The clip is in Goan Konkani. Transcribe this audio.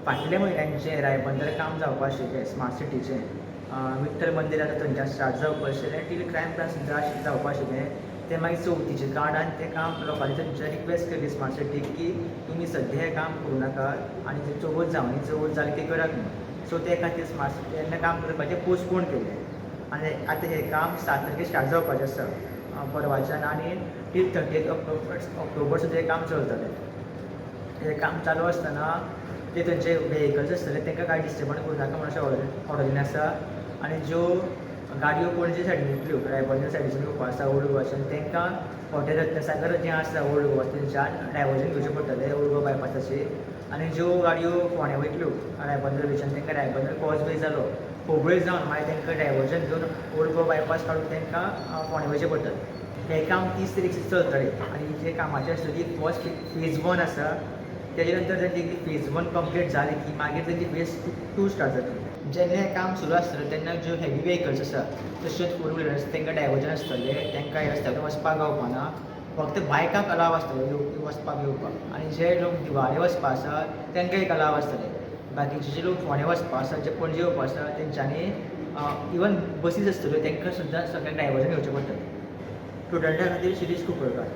फाटल्या म्हयन्याचें रायबंदर काम जावपा आशिल्लें स्मार्ट सिटीचें, विठ्ठल मंदीर आतां थंयच्यान स्टार्ट जावपा आशिल्लें, टील क्रायम ब्रांच सुद्दां जावपा आशिल्लें. तें मागीर चवथीच्या कारणान तें काम लोकांनी थंयच्यान रिक्वेस्ट केली स्मार्ट सिटीक की तुमी सद्या हें काम करूं नाकात आनी जे चवथ जावनी, चवथ जाली की करात म्हणून. सो ते खातीर स्मार्ट सिटी तेन्ना काम करपाचें पोस्टपोन केलें आनी आतां हें काम 7 तारखेर स्टार्ट जावपाचें आसा परवाच्यान आनी टील 30 ऑक्टोबर सुद्दां हें काम चलतलें. हें काम चालू आसतना ते थंयचे वेहिकल्स आसतले, तांकां कांय डिस्टर्बन्स करूं नाका म्हणून अशें ऑर्डरीन आसा. आनी ज्यो गाडयो पणजे सायडीन येतल्यो, रायबंदर सायडीच्यान येवपा आसा ओल्ड गोवाच्यान, तांकां हॉटेल रत्नसागर जें आसा ओल्ड गोवा, थंयच्यान डायवर्जन घेवचें पडटलें ओल्ड गोवा बायपासाचेर. आनी ज्यो गाडयो फोंड्या वयतल्यो रायबंदर वयच्यान, तांकां रायबंदर कॉजवे जालो, खोबळे जावन मागीर तांकां डायवर्जन घेवन ओल्ड गोवा बायपास काडून तांकां फोंड्या वयचें पडटलें. हें काम 30 तारीख चलतलें आनी जें कामाचें आसता ती फर्स्ट फेज वन आसा. तेजे नंतर तेंची फेज वन कंप्लीट जाली की मागीर तेंची फेज टू स्टार्ट जातली. जेन्ना हें काम सुरू आसतलें तेन्ना ज्यो हेवी वेहिकल्स आसा, तशेंच फोर व्हिलर्स, तांकां डायवर्जन आसतलें. तांकां ह्या रस्त्या वयल्यान वचपाक गावपाना. फक्त बायकांक अलाव आसतलें वचपाक येवपाक आनी जे लोक दिवाळे वचपा आसा तांकां एक अलाव आसतलें. बाकीचे जे लोक फोंड्या वचपा आसा, जे पणजे येवपा आसा, तेंच्यांनी इवन बसीस आसतल्यो, तांकां सुद्दां सगळ्यांक डायवर्जन घेवचें पडटलें. स्टुडंटा खातीर शिरीष कुंकळकार.